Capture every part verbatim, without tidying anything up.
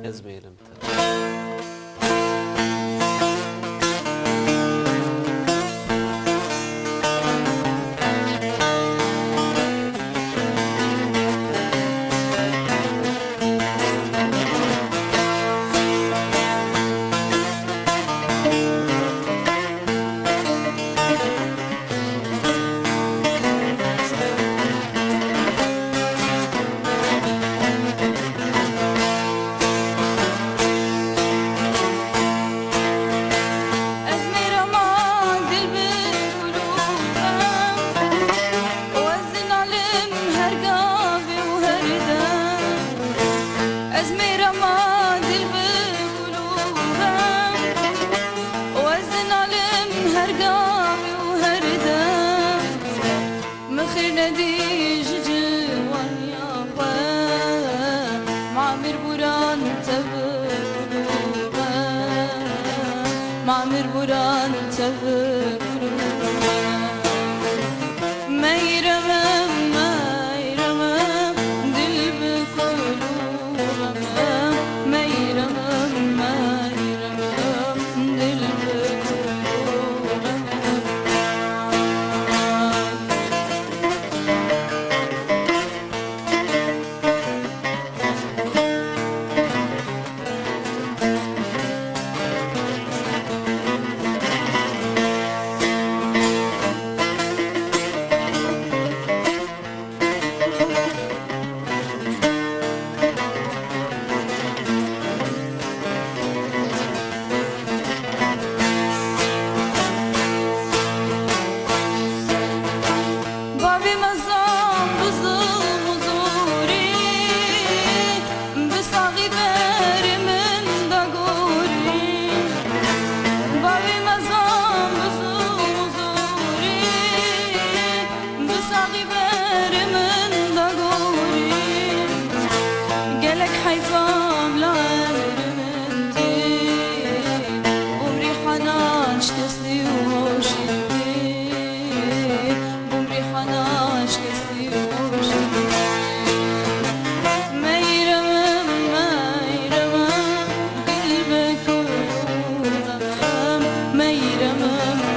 Ez mêrim te. Ez mêrama dil bi gulû be, û ez nalim her gavê û her dem. Ez mêrama dil bi gulû be, û ez nalim her gavê û her dem. Min xêr nedî ji ciwaniya xwe, ma mir buran tev gulû be, ma mir buran tev gulû be. Meyrem, meyrem, dil bi kulû be, meyrem, meyrem, dil bi kulû be. Bavê mezan bi zilm û zorî, bi saxî berê min da gorî. Bavê mezan bi zilm û zorî, bi saxî berê min da gorî. Gelek heyfa bila emr min tê, bûm rîhana şikestî û şîrîn tê, bûm rîhana şikestî û şîrîn tê. Meyrem, meyrem, dil bi kulû be, meyrem,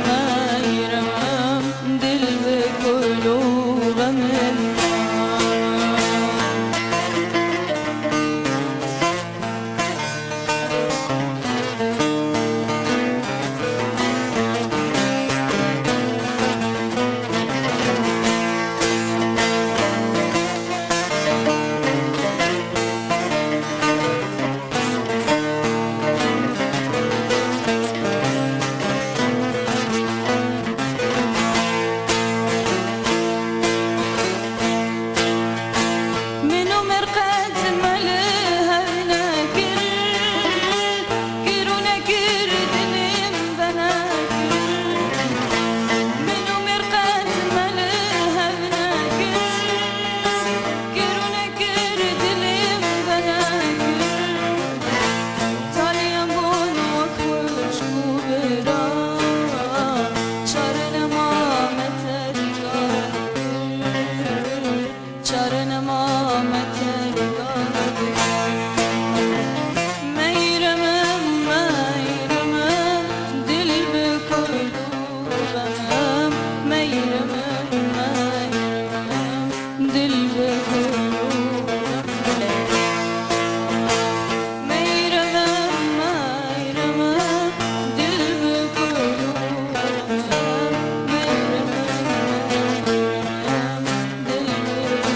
meyrem. Dil bi kulû xemin. Min û mirqet me li hev nekir, kir û nekir dilê min venekir. Min û mirqet me li hev nekir, kir û nekir dilê min venekir. Taliyem bûn wek xwişk û bira, çare nema me terî kir, çare nema me terî kir. Meyrem, meyrem, dil bi kulû xemin. Meyrem, meyrem, dil bi kulû xemin. Meyrem, meyrem, dil bi kulû xemin. Meyrem, meyrem, dil bi kulû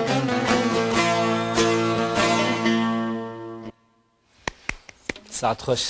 xemin. Saet xweş.